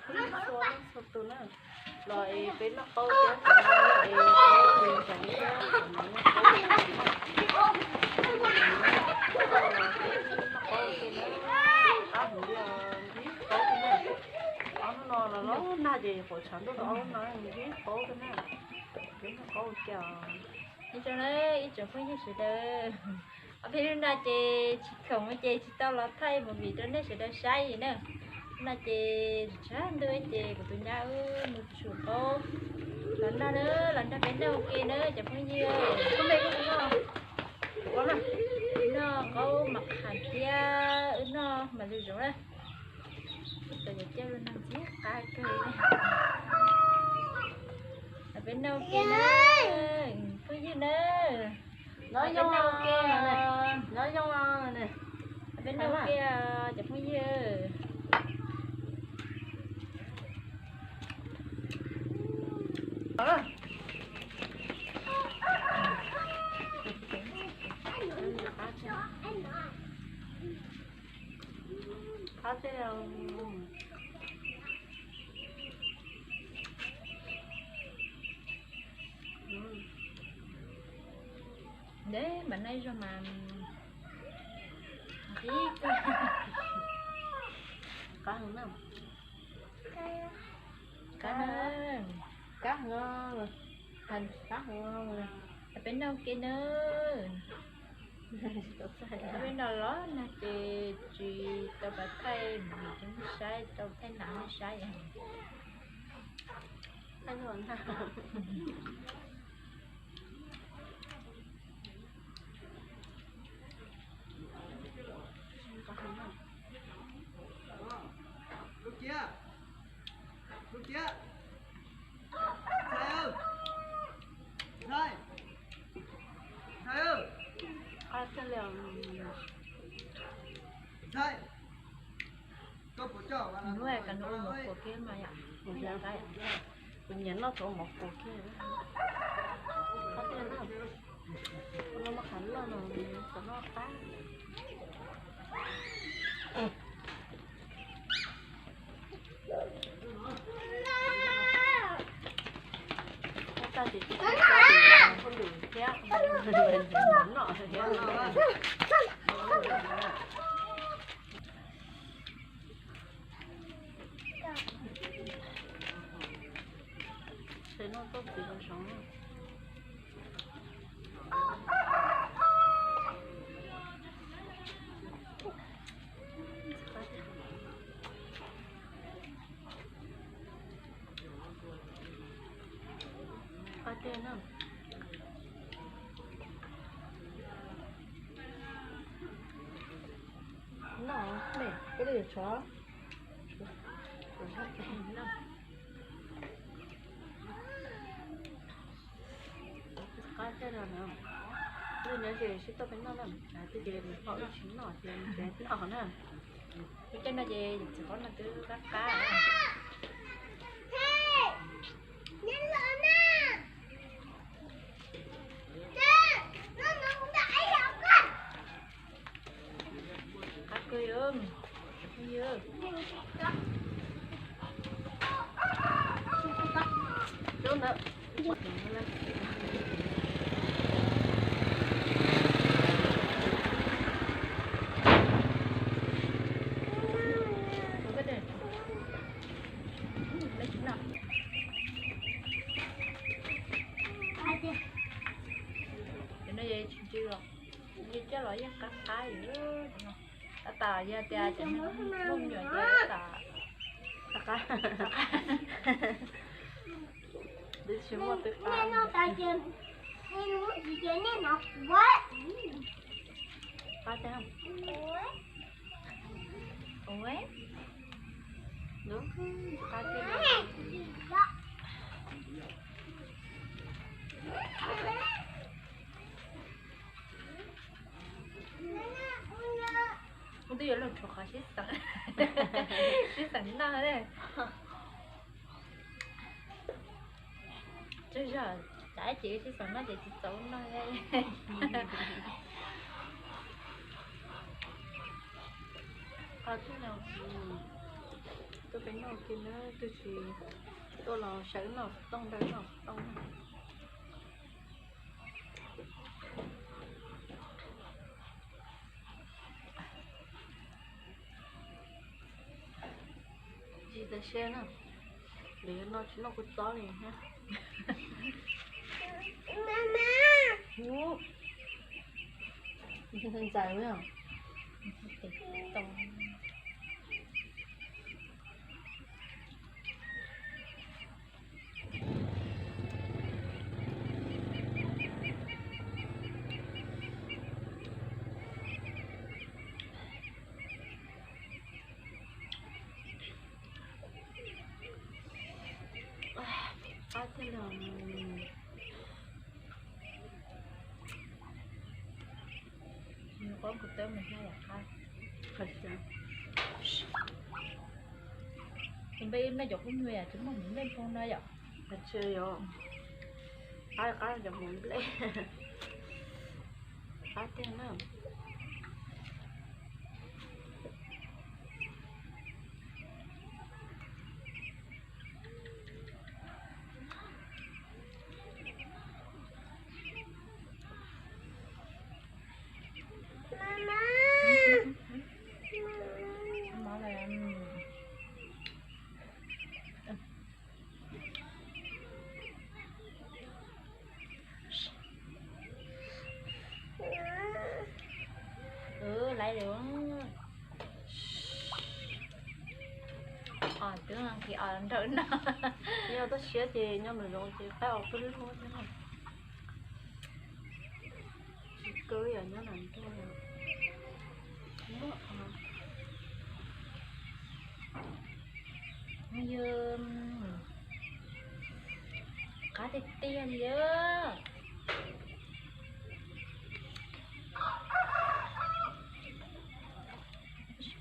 Txhua leej txhua tus na, los es peb noj qaub thiab, cov no es qaub nyob ntawm no thiab, cov no nyob qaub ntawm no na. Noj qaub ua ke na, qab heev li os, ntsib qaub thiab na. Ob hnub no los los nag ces nyuam qhuav tshav ntuj tau ob hnub no ntsib qaub thiab na. Peb noj qaub ua ke os. Nyob zoo na ib tsoom phooj ywg sawv daws, ob peb hnub no ces tsis khoom ces tsis tau los thaij movie rau nej sawv daws saib na. Hnub no ces tshav ntuj ces kuv tus nyab wb mus tsuam qaub los noj na, los nrog peb noj ua ke na cov phooj ywg. Noj qaub mas qham thiab wb noj mas zoo zoo na. Tab tom cov coj los noj ntxim qab kawg. Los peb noj ua ke na phooj ywg na. Nyob zoo, nyob zoo, peb noj ua ke cov phooj ywg. Qab tiag. Ntev mas noj ib zaug mas ntxim kawg. Qab heev na. Qab, qab heev, qab heev. Peb noj ua ke na. Peb noj los nag ces tsis tau pab thaij movie rau nej saib, tau thaij nam nej saib. Hnub ka noj mov kuas kiag mas yom. Kuv nyiam noj tau mov kuas kiag. Qab tiag na. Kuv noj mov qab loj no, kuv noj qab. Tag ces tsis tau pab thiab, noj thiab. Ces noj txoj txiv los zoo. Qab tiag na. Noj me, koj li yuav tsov. Qab tiag na. Lwm nyob ces sib tuaj peb noj na, twb ces nws pom wb tsis noj ces nws tseem noj na. Lub caij no ces yus txiv qaub no twb qab qab. Qab kawg yom. Cov no yog tsis ntsws los, ntsws coj los yeej qab qab li. Tab tom yog tias cov me nyuam ces tab tom qab qab. Twb tsis muaj twb qab. Qab tiag. Ua, qab tiag. Kuv twb yuav luag rhuav qhov sib xeem, sib xeem noj ne. Tsawg zog, tsam ib chim wb sib xeem noj ces tsis txaus noj. Qab tiag, tus Noj kiag na, twb tsis tuaj los sawv noj xov tooj ntawm noj xov tooj na. Tsis tas siab na, lawv yuav noj tsis noj kuv txob li thiab. Ntxaws. Qab tiag li. Nws qob nkaus teb mus thiab yam qab. Tus npe me cov qub nws yam tsis muaj mus nplej npoo no yom. Qab qab cov mus nplej. Qab tiag na. Laiv lawm. Os, twb nqhis os nrawm no. Yog toj siab ces nyob nws zoo ces qaib os pw lug thiab. Tsis kawg yom, nyob nram nrog. Yog qab tiag tiag li.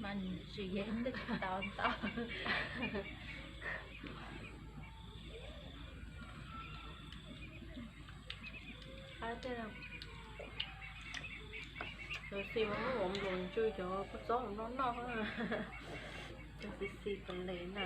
Mas tsis yeej tsis tau ntau. Xi mas muab ua nplus ntsw cov kua txob noj noj. Cov xis xis tas li na.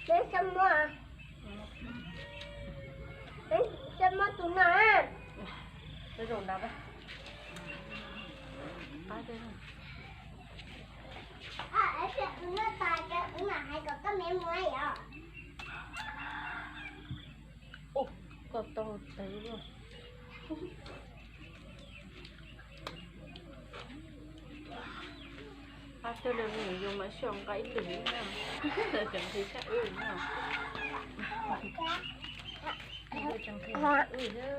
Peb xav muab, peb xav muab tus no. Peb zoo ntau. Tus no tas ces kuv mam hais kom koj me muab yom. Ua, koj tau tawv luaj. Qab tiag li, nws yuav mas sib nqa ib tug na. Tseem nqhis tshaj wb na. Tseem nqhis wb na.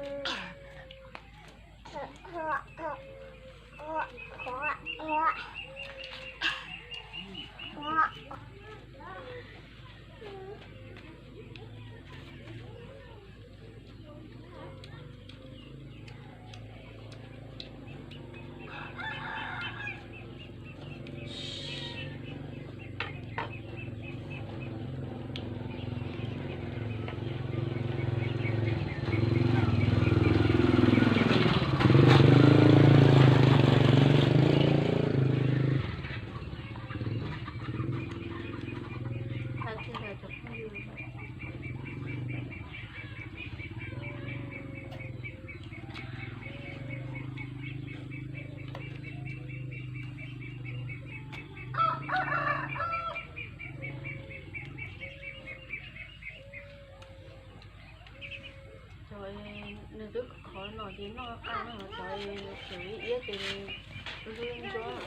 Cov nws twb khov no ces noj qab no, cov nws tseem iab ces nws ntsuab.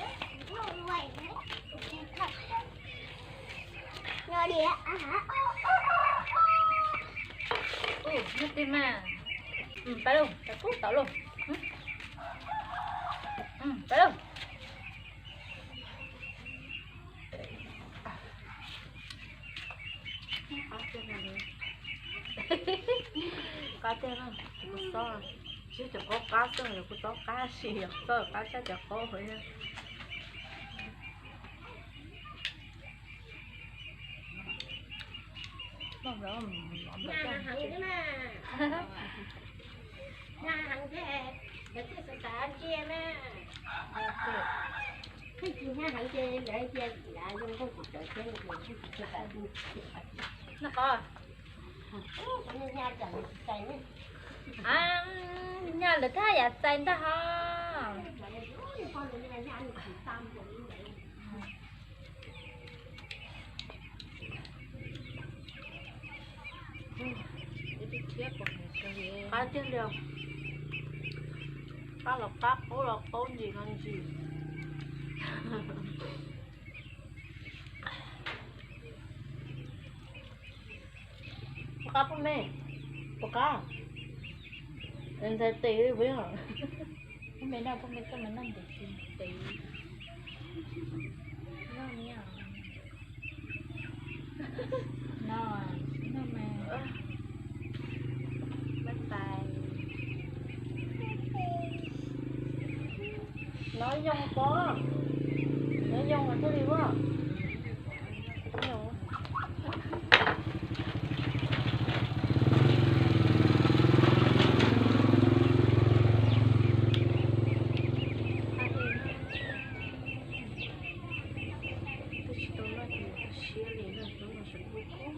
Noj tej mas, pab lauj, pab kub tau lauj, pab lauj. Qab tiag no, qab tiag no, kuv xob, tsis cov qaub qab xwb, kuv xob qab sis yog xob qab sab cov qaub. Nyaj lawm thaj yam txais ntag ho. Qab tiag li, qab los qab, qaub los qaub, ntsim los ntsim. Puas qab poj me? Puas qab? Ntxhais tes li puas yog? Poj me no, poj me txoj mas noj ntev tsis ntev. Noj ni. No, no mas. Bye bye. Nov yoo pob, nov yoo mas thiaj li ua. Twb tsis tau noj ces tau siab li na, hnub no sawv kub kub.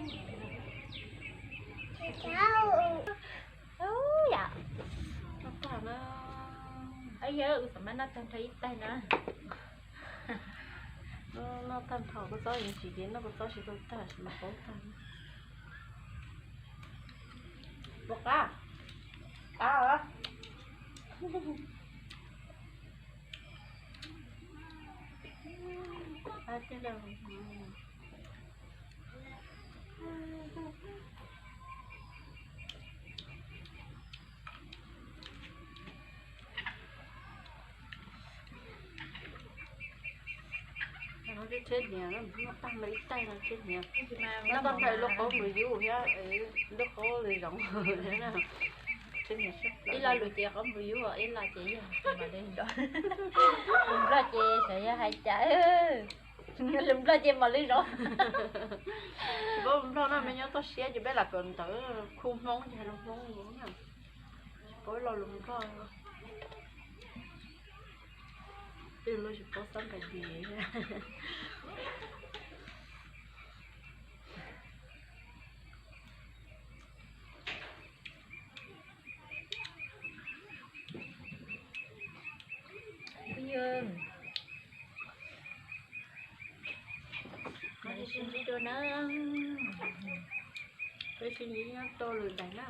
Yam, noj tag na. Yog wb xam mab noj tag nrho ib taig na. Noj tag nrho kua txob yeej tsis ces noj kua txob tsis tau tag, tsis mas paub tag. Puas qab? Qab os. Qab tiag li. Tsheb hniav, noj tag no ib taig no tsheb hniav. Noj tag nrho lub qaub npus yub thiab, lub qaub li zoov. Ib lo lus ces qaub npus yub, ib lo ces yog lus Nplog ces xyov yog hais cas. Lus Nplog ces mam li zoov. Tsis paub lus Nplog no, me nyob toj siab ces peb lam kawm ntawv khu Hmoob ces hais lus Hmoob na. Tsis paub ib lo lus Nplog. Tej lus tsis paub xab npais dis. Phooj ywg, mam li sib ntsib dua na. Peb sib ntsib nyob rau lwm daim na.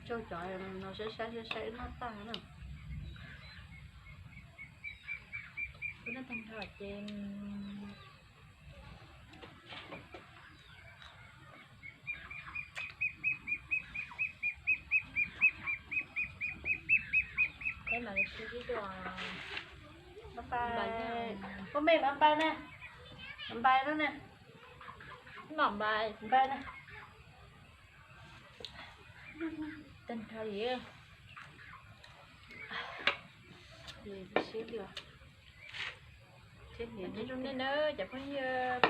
Tsaug cov no saib saib saib saib wb noj tag na. Wb noj tag nrho ces peb mam li sib ntsib dua. Pab me mam npais na. Npais no na. Mam npais. Npais na. Tag nrho li. Siab li. Thiab niam zoo nej na cov phooj ywg.